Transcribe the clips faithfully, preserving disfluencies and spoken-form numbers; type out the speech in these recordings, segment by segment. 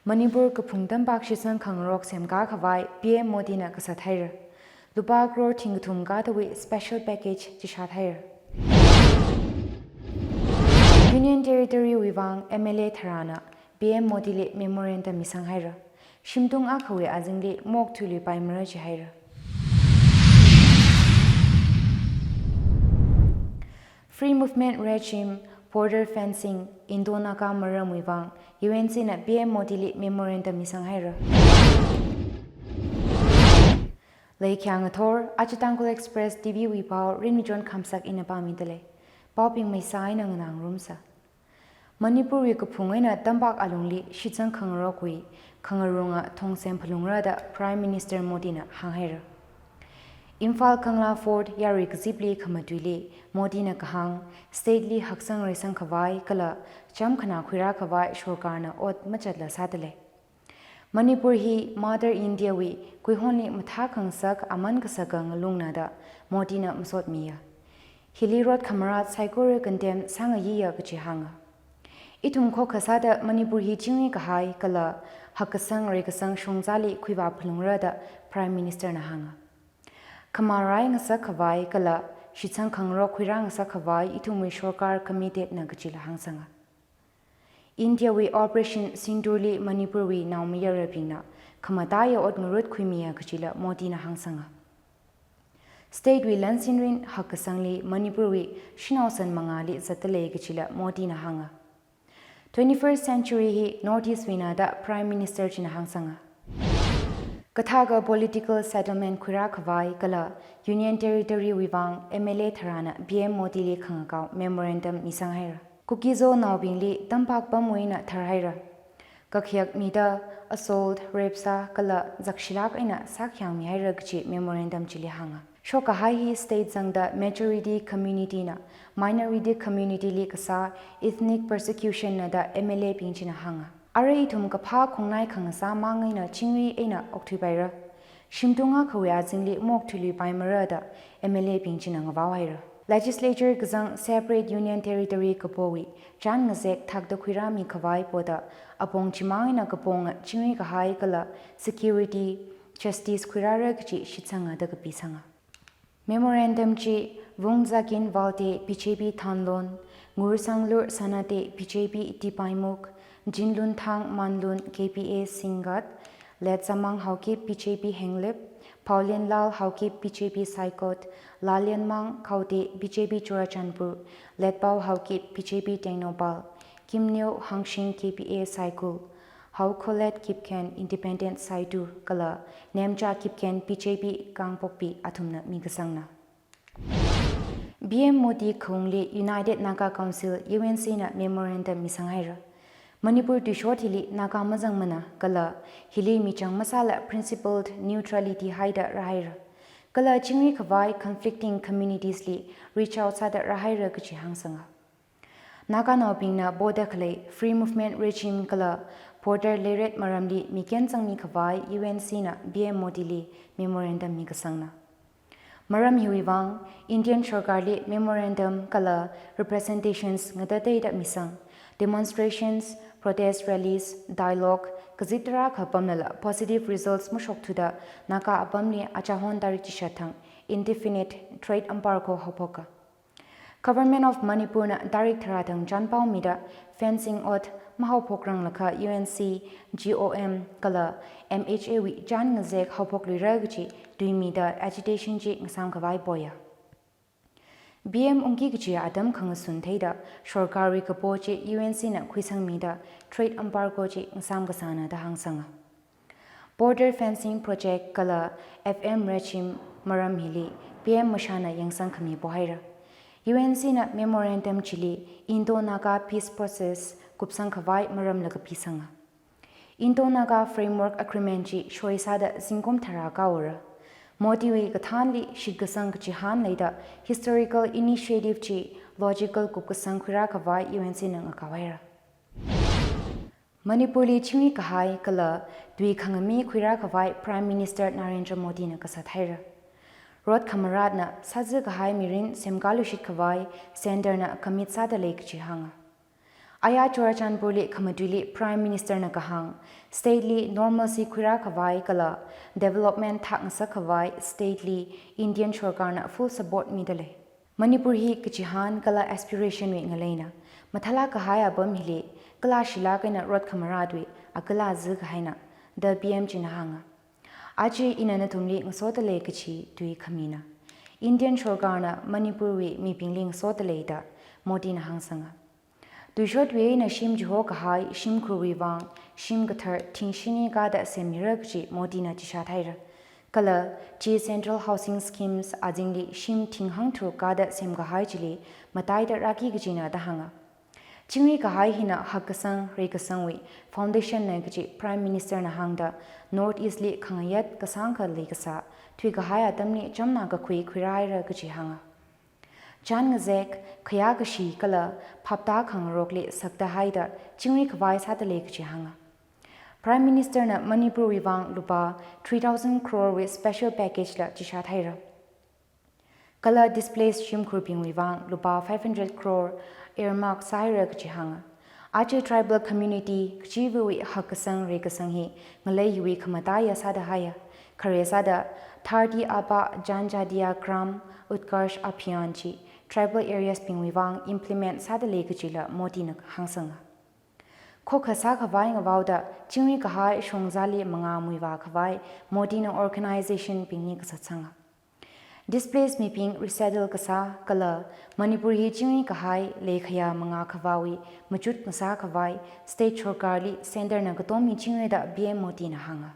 Manipur kaphung tampak shitsang khangarok semkā khavai P M Modi na kasat haira. Lupā crore thingkathum kathāwui special package chishat haira. Union Territory wui vang M L A tharāna P M Modi li memorandum misang haira. Shimtung akhawui azingli mokthuiluipaimara jihaira. Free Movement Regime, border fencing, Indo-Naga maramwui vang U N C na P M Modi li memorandum misang haira. Leikhyang athor, aja Tangkhul Express T V wui pao Rinmichon Khamsak ina pāmida lei. Paobing Meisa ina nganāngarumsa. Manipur wui kaphung eina tampak alungli shitsang khangarokwui khangarunga thongsen phalungra da Prime Minister Modi na hānghaira. Imphal Kangla Fort yarui kazipli khamatuili Modi na kahāng, state li haksang reisang khavai kala chām khanā khuirā khavai sorkarna ot machatla sāda lei. Manipur hi Mother India wui kuihonli mathā khangasak aman kasaka ngalungna da Modi na masotmiya. Hili rot khamarat saikora condemn sāngayiya kaji hānga. Ithum khokha sāda Manipur hi chingri kahai kala hakkasang reikasang shongzali khuivā phalungra da Prime Minister na hānga. Khamā rai ngasak khavai kala shitsang khangarok khuirā ngasak khavai ithumwui sorkar committed na kajila hāngsanga. India wui Operation Sindoor li Manipur wui naomayarabingna khamataiya ot ngarut khuimiya kajila Modi na hāngsanga. State wui lansinrin hakkasangli Manipur wui shanao san mangāli zatda lei kajila Modi na hānga. Twenty-first century hi North East wuina da Prime Minister china hāngsanga. Kathāka political settlement khuirā khavai kala Union Territory wui vang M L A tharāna P M Modi li khangakao memorandum misang haira. Kuki-Zo naobingli tampak pamwui eina tharhaira. Kakhayak mida assault, rape sā kala zakshilak eina sākhayang mihaira kaji memorandum chili hānga. Shokkahai hi state zangda majority community na minority community li kasā ethnic persecution na da M L A bing china hānga. Arui ithum kaphā khongnai khangasā mang eina chingri eina okthuipaira. Shimtung akhawui azingli mokthuiluipaimara da M L A bing china ngavao haira. Legislature kazang separate Union Territory kapowui chān ngazek thakda khuirāmi khavai poda apong chimang eina kaponga chingri kahai kala security, justice khuirāra kaji shitsanga da kapisanga. Memorandum chi Wungzakin Walde B J P Thanlon, Ngursanglur Sanate B J P Tipaimukh, Jinlunthang Manlun K P A Singngat, Letsamang Haokip B J P Henglep, Paolienlal Haokip B J P Saikot, Lalienmang Khaute B J P Churachandpur, Letpao Haokip B J P Tengnoupal, Kimneo Hangshing K P A Saikul, Haokholet Kipgen Independent Saitur kala Nemcha Kipgen B J P Kangpokpi athumna mikasangna. P M Modi khaungli United Naga Council, U N C na memorandum misang haira. Manipur tuishot hili Naga mazangmana kala hili michang masāla principled neutrality haida rāhaira. Kala chingri khavai conflicting communities li reach out sāda rāhaira kaji hāngsanga. Naganaobingna poda khalei Free Movement Regime kala border leiret maramli miken zangmi khavai U N C na P M Modi li memorandum mikasangna. Maram hiwui vang, Indian sorkarli memorandum kala representations ngatateida misang, demonstrations, protest rallies, dialogue, kazip tarākha pamlala positive results mashokthuda Naga apamli achahon tarik chishat thang indefinite trade embargo haophoka. Government of Manipur na tarik tharā thang chānpao mida fencing ot mahaophokranglakha U N C, G O M kala M H A wui chān ngazek haophokluira kaji tuimida agitation chi ngasām khavai poya. P M ungki kaji atam khangasun theida sorkarwui kapo chi U N C na khuisangmida trade embargo chi ngasām kasāna da hāngsanga. Border fencing project kala F M regime maram hili P M mashāna yangsang khami pohaira. U N C na memorandum chili Indo-Naga peace process kupsang khavai maramla kapisanga. Indo-Naga Framework Agreement chi shoisāda zingkum tharā kaora. Modi wui kathānli shitkasang kachihān leida historical initiative chi logical kupkasang khuirā khavai U N C na ngakaohaira. Manipurli chingri kahai kala tui khangami khuirā khavai Prime Minister Narendra Modi na kasat haira. Rot khamaratna sāzi kahai mirin semkalushit khavai center na commit sāda lei kaji hānga. Aya Churachandpurli khamatuili Prime Minister na kahāng, state li normalcy khuirā khavai kala development thak ngasak khavai state li Indian sorkarna full support midalei. Manipur hi kachihān kala aspiration wui ngaleina. Mathālāk kahai apam hili, kala shilāk eina rot khamarātwui, akala zi kahaina, da P M china hānga. Aja ina nathumli ngasodalei kachi tui khamina. Indian sorkarna Manipurwui mibingli ngasodalei da Modi na hāngsanga. Tuishotwui eina shim chiho kahai shimkhurwui vang, shim kathar thing shini kāda semmira kachi Modi na chishat haira. Kala, chi Central Housing Schemes azingli shim thing hangtharuk kāda semkahai chili, mataida rāki kachina da hānga. Chingri kahai hina hakkasang, reikasangwui foundation na kachi Prime Minister na hāngda, North East li khangayat kasāngkha leikasā, thuikahai atamli chamna kakhui khuirāhaira kachi hānga. Chān ngazek, khayā kashi kala phaptā khangarokli sakta haida, chingri khavai sādalei kachi hānga. Prime Minister na Manipurwui vang lupā three thousand crore wui special package la chishat haira. Kala displaced shimkhurbingwui vang lupā five hundred crore earmark sāhaira kachi hānga. Aja tribal community kachiva̱wui hakkasang reikasang hi ngalei hiwui khamataiya sāda haiya. Khare sāda Dharti Aaba Janjatiya Gram Utkarsh Abhiyan chi tribal areas bingwui vang implement sādalei kachila Modi na hāngsanga. Khokha sākhavai ngavaoda chingri kahai shongzali mangā muivā khavai Modi na organization bingli kasatsanga. Displaced mibing resettle kasā kala Manipur hi chingri kahai leikhayā mangā khavāwui machut ngasā khavai state sorkarli centre na katommi chingrida P M Modi na hānga.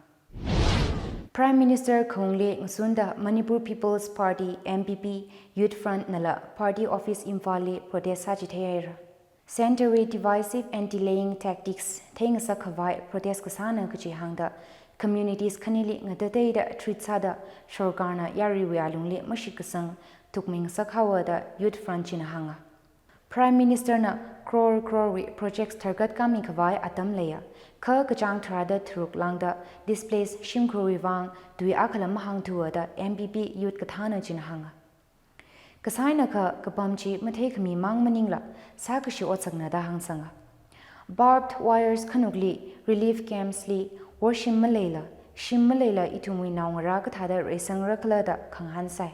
Prime Minister khaungli ngasunda Manipur People's Party, M P P, Youth Front nala party office Imphal li protest sāchithei haira. Centre wui divisive and delaying tactics theingasak khavai protest kasāna kachi hāngda, communities khanili ngatateida treat sāda sorkarna yaruiwui alungli mashitkasang thukmingasak haowa da Youth Front china hānga. Prime Minister na crore crore wui projects tharkat kāmi khavai atam leiya, kha kachāng tharāda tharuk lāngda displaced shimkhurwui vang tui akhala mahāngthuwa da M P P Youth kathāna china hānga. Kasānakha kapam chi matheikhami mang maningla, sākashi otsakna da hāngsanga. Barbed wires khanukli, relief camps li, worshim maleila, shim maleila ithumwui naongarā kathāda reisangra khala da khangahān sai.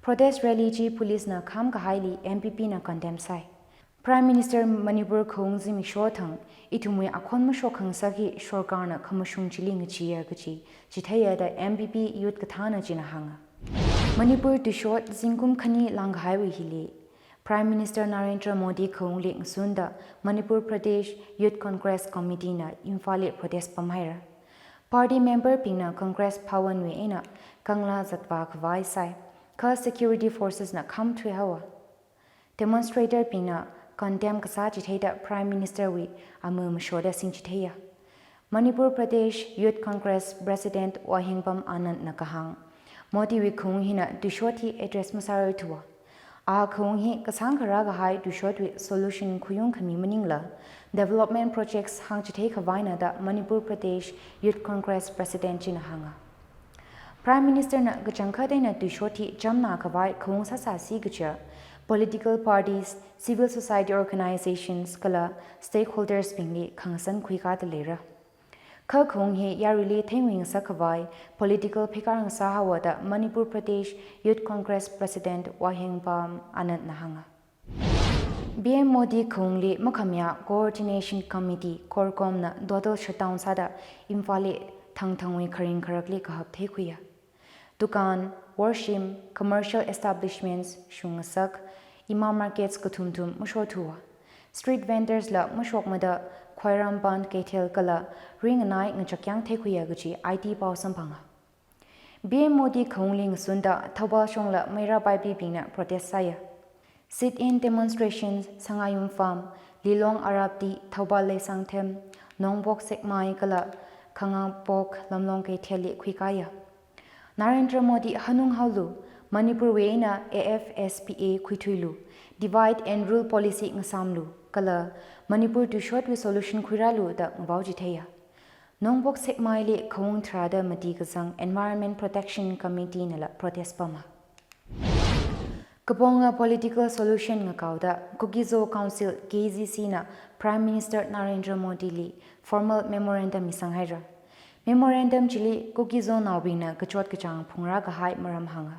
Protest rally chi police na kham kahaili M P P na condemn sai. Prime Minister Manipur khaung zimiksho thang, ithumwui akhon mashok khangasak hi sorkarna khamashung chili ngacheeya kachi chitheiya da M P P Youth kathāna china hānga. Manipur tuishot zingkum khani lāngkahaiwui hili, Prime Minister Narendra Modi khaungli ngasunda Manipur Pradesh Youth Congress Committee na Imphal li protest pamhaira. Party member bingna Congress Bhavan wui eina kanglā zatvā khavai sai, kha security forces na kham thuihaowa. Demonstrator bingna condemn kasā chitheida Prime Minister wui ama mashoda singchitheiya. Manipur Pradesh Youth Congress President Wahengbam Anand na kahāng, Modi wui khaung hina tuishot hi address masārarthuwa. A khaung hi kasāngkha rākahai tuishotwui solution khayung khami maningla, development projects hāngchithei khavaina da Manipur Pradesh Youth Congress President china hānga. Prime Minister na kachangkhat eina tuishot hi chamna khavai khaung sāsāsi kaja, political parties, civil society organizations kala stakeholders bingli khangasan khuikāda leira. Kha khaung hi yaruili theingasak khavai political pheikar ngasā haowa da Manipur Pradesh Youth Congress President Wahengbam Anand na hānga. P M Modi khaungli makhamayā Coordination Committee, CORCOM na total shutdown sāda Imphal li thangthangwui kharing kharakli kahap theikhuiya. Dukan, worshim, commercial establishments shungngasak, ima markets kathumthum mashothuwa. Street vendors la mashokmada Khwairamband Keithel kala ringanai ngachakyang theikhuiya kachi I T pao samphanga. P M Modi khaungli ngasunda Thoubal shongla Meira Paibibingna protest sāya. Sit-in demonstrations Sangayum Farm, Lilong Arapti, Thoubal Leisangthem, Nongbok Sekmai kala Khangabok Lamlong Keithelli khuikāya. Narendra Modi hanung haolu, Manipurwui eina A F S P A khuithuilu, divide and rule policy ngasāmlu, kala Manipur tuishotwui solution khuirālu da ngavao chitheiya. Nongbok Sekmaili khaung tharāda mati kazang Environment Protection Committee nala protest pama. Kaponga political solution ngakaoda Kuki-Zo Council, K Z C na Prime Minister Narendra Modi li formal memorandum misang haira. Memorandum chili Kuki-Zo naobingna kachot kachāng phungra kahai maram hānga.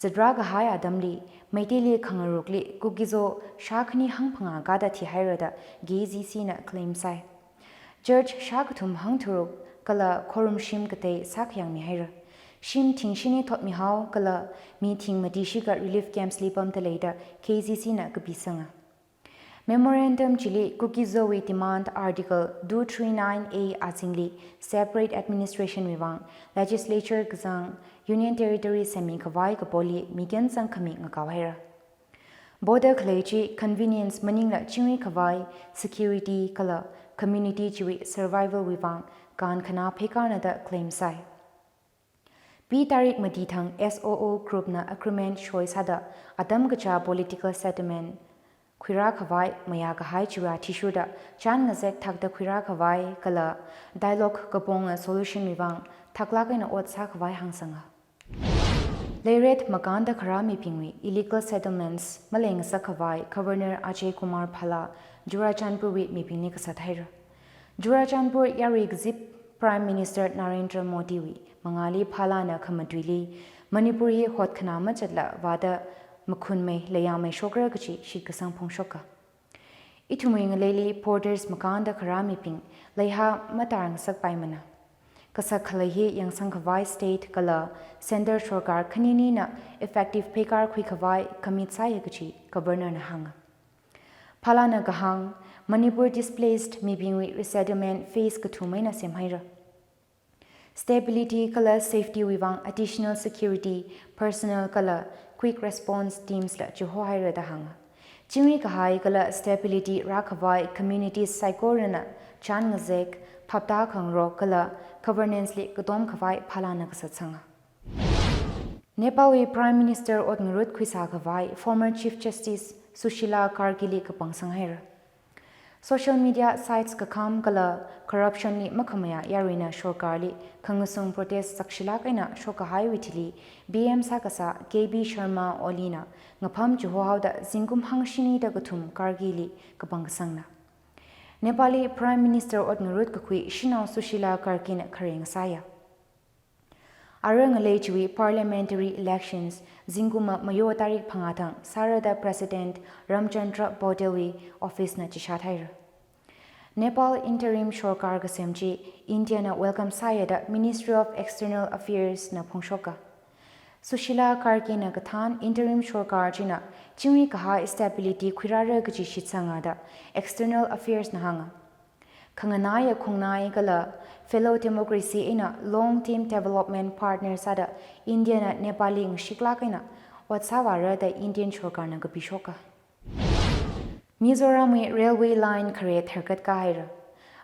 Zatra kahai atamli, Meiteili khangarukli Kuki-Zo shākhani hangphangā kada thihaira da K Z C na claim sai. Church shākathum hangtharuk kala khorum shim katei sākhayang mihaira. Shim thing shini thotmihao kala mi thing mati shikha relief camps li pamda lei da K Z C na kapisanga. Memorandum chili Kuki-Zo wui demand Article two three nine A azingli separate administration wui vang legislature kazang Union Territory semi khavai kapo li mikyan zangkhami ngakao haira. Border khalei chi convenience maningla chingri khavai, security kala community chiwui survival wui vang kān khanā pheikarna da claim sai. Pi tarik mati thang S O O group na agreement shoi sāda atam kachā political settlement khuira khavai mayā kahai chiwui athishurda chān ngazek thakda khuira khavai kala dialogue kaponga solution wui vang thaklak eina ot sā khavai hāngsanga. Leiret makānda kharā mibingwui illegal settlements maleng sā khavai Governor Ajay Kumar Bhalla Churachandpur wui mibingli kasat haira. Churachandpur yarui kazip Prime Minister Narendra Modi wui mangāli Bhalla na khamatuili Manipur hi hot khanā machatla vāda makhunmei layāmei shokra kachi shitkasang phongshoka. Ithumwui ngaleili borders makānda kharā mibing leiha matar ngasakpaimana. Kasak khalei hi yangsang khavai state kala center sorkar khaninina effective pheikar khui khavai commit sāya kachi Governor na hānga. Bhalla na kahāng, Manipur displaced mibingwui resettlement phase kathum eina semhaira. Stability kala safety wui vang additional security personnel kala quick response teams la chihohaira da hānga. Chingri kahai kala stability rā khavai communities saikorana chān ngazek, phapta khangarok kala governance li katom khavai Bhalla na kasatsanga. Nepal wui Prime Minister ot ngarut khuisā khavai former Chief Justice Sushila Karki li kapangsang haira. Social media sites kakham kala corruption li makhamayā yaruina sorkarli khangasung protest sakshilak eina shokkahaiwui thili B M sākasā K B Sharma Oli na ngapham chihohaoda zingkum hangshini da kathum Karki li kapangkasangna. Nepali Prime Minister ot ngarut kakhui shanao Sushila Karki na khareng sāya. Ara ngalei chiwui parliamentary elections zingkumma Mayo tarik phangā thang sāra da President Ramchandra Paudel wui office na chishat haira. Nepal interim sorkar kasem chi India na welcome sāya da Ministry of External Affairs na phongshoka. Sushila Karki na kathān interim sorkar china chingri kahai stability khuirāra kachi shitsanga da External Affairs na hānga. Khanganaiya khongnai kala fellow democracy eina long-term development partner sāda India na Nepal li ngashiklak eina ot sāvāra da Indian sorkarna kapishoka. Mizoram wui railway line khare tharkat kahaira.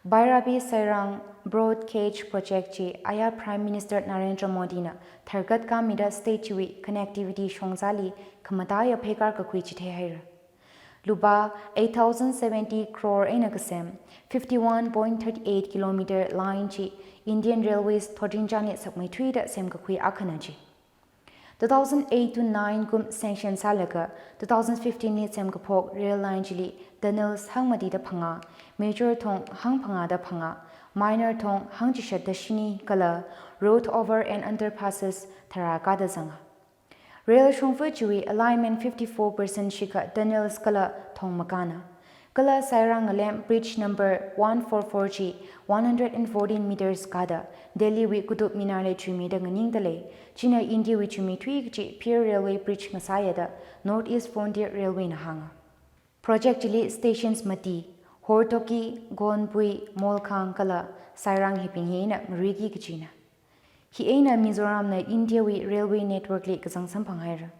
Bairapi Sairang Broad Gauge Project chi aya Prime Minister Narendra Modi na tharkat kamida state chiwui connectivity shongzali khamataiya pheikar kakhui chitheihaira. Lupā eight thousand seventy crore eina kasem fifty-one point thirty-eight kilometer line chi Indian Railways thotrinchān li sakmeithuida semkakhui akhana chi. Two thousand eight to nine kum sanction sālaga two thousand fifteen li semkaphok rail line chili tunnels hangmatida phangā, major thong hangphangāda phangā, minor thong hangchishatda shini kala road over and underpasses tharā kada zanga. Rail shongfa chiwui alignment fifty-four percent shikha tunnels kala thong makāna. Kala Sairang ngalem bridge number one four four chi one hundred and fourteen meters kada Delhi wui Qutub Minar li chuimida nganingda lei, china India wui chuimeithui kachi peer railway bridge ngasāya da North East Frontier Railway na hānga. Project chili stations mati, Hortoki, Gonpui, Molkhang kala Sairang hibing hi eina maruiki kachina. Hi eina Mizoram na India wui railway network li kazang samphanghaira.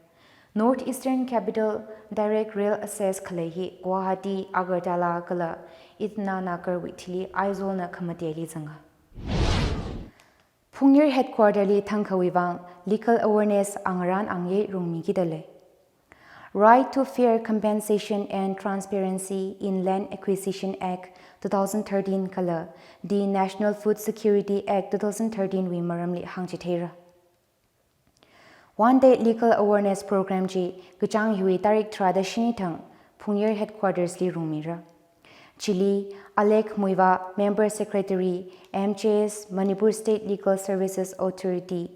North Eastern Capital direct rail access khalei hi Guwahati, Agartala kala Itanagar wui thili Aizawl na khamateli zanga. Phungyar headquarter li thangkhawui vang legal awareness angarān angyei rungmikida lei. Right to Fair Compensation and Transparency in Land Acquisition Act two thousand thirteen kala the National Food Security Act two thousand thirteen wui maramli hāngchitheira. One Day Legal Awareness Program chi kachāng hiwui tarik tharāda shini thang Phungyar Headquarters li rungmira. Chili Alek Muivah, Member Secretary, M J S, Manipur State Legal Services Authority,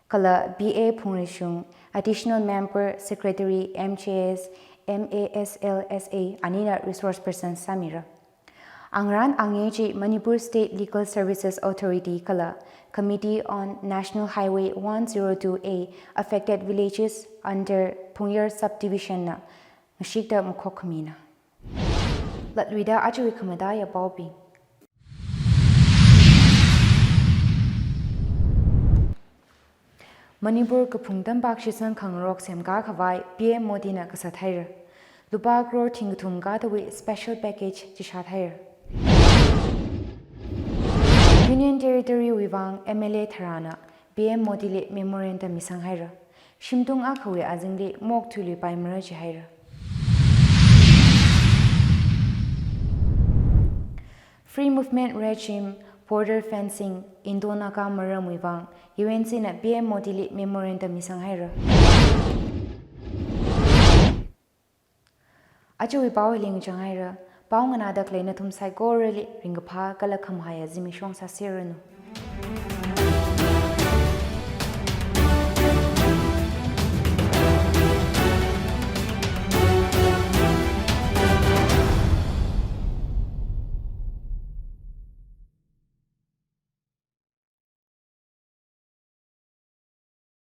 kala B A Phungrishung, Additional Member Secretary, M J S, M A S L S A, anina resource person sāmira. Angarān angye chi Manipur State Legal Services Authority kala Committee on National Highway one zero two A affected villages under Phungyar subdivision na ngashikta makhok khamina. Latluida ajawui khamataiya paobing. Manipur kaphung tampak shitsang khangarok semkā khavai P M Modi na kasat haira. Lupā crore thingkathum kathāwui special package chishat haira. Union Territory wui vang M L A tharāna P M Modi li memorandum misang haira. Shimtung akhawui azingli mok thuiluipaimara jihaira. Free Movement Regime, Border Fencing, Indo-Naga maramwui vang U N C na P M Modi li memorandum misang haira. Ajawui pao hili ngachang haira. Pao nganāda khalei nathum saikorali ringkaphā kala khamahaiya zimiksho sāseranu.